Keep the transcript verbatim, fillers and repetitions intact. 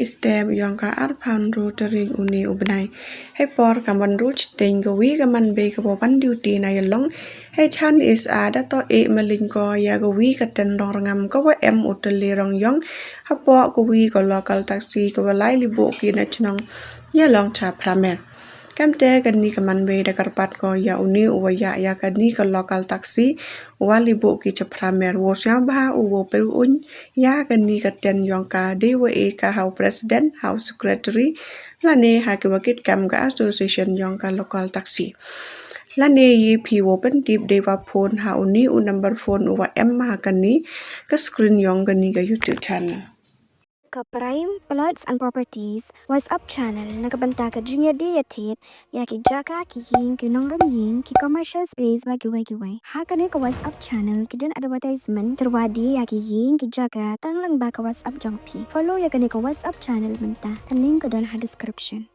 step yong ka arphan ru tarik uni u bnai. Hei por ka man ru chiteng ka wi ka man bei ka bo ban duty na yalong. Hei chan is a da to e malin ko ya ka wi ka ten rong rangam ka wa em u tele rong yong. Hapo ka wi ka local taxi ka wa lai libu ki na chnong yalong cha pramer. Kamte kani ka man bei da karpat ko ya uni u wa ya ya kani ka local taxi wa libu ki cha pramer wo sia ba u wo peru un. Ya kani ka ten yong ka de wa e ka hau president hau secretary lane ha ki wa kit kam ka association yong ka local taxi. Lane ye phi wo pen tip de wa phone ha uni u number phone u wa em ha kani ka screen yong kani ka YouTube channel. Ka Prime Plots and Properties WhatsApp channel na ka bynta ka jingïadei ïathied ya ki jaka ki ïing ki nongrim ïing ki commercial space wa kiwei kiwei. Ha kane ka WhatsApp channel ki don advertisement tyrwa de ya ki ïing ki jaka tang lang ba ka WhatsApp jong phi. Follow ya kane ka WhatsApp channel mynta. Ka link ka don ha description.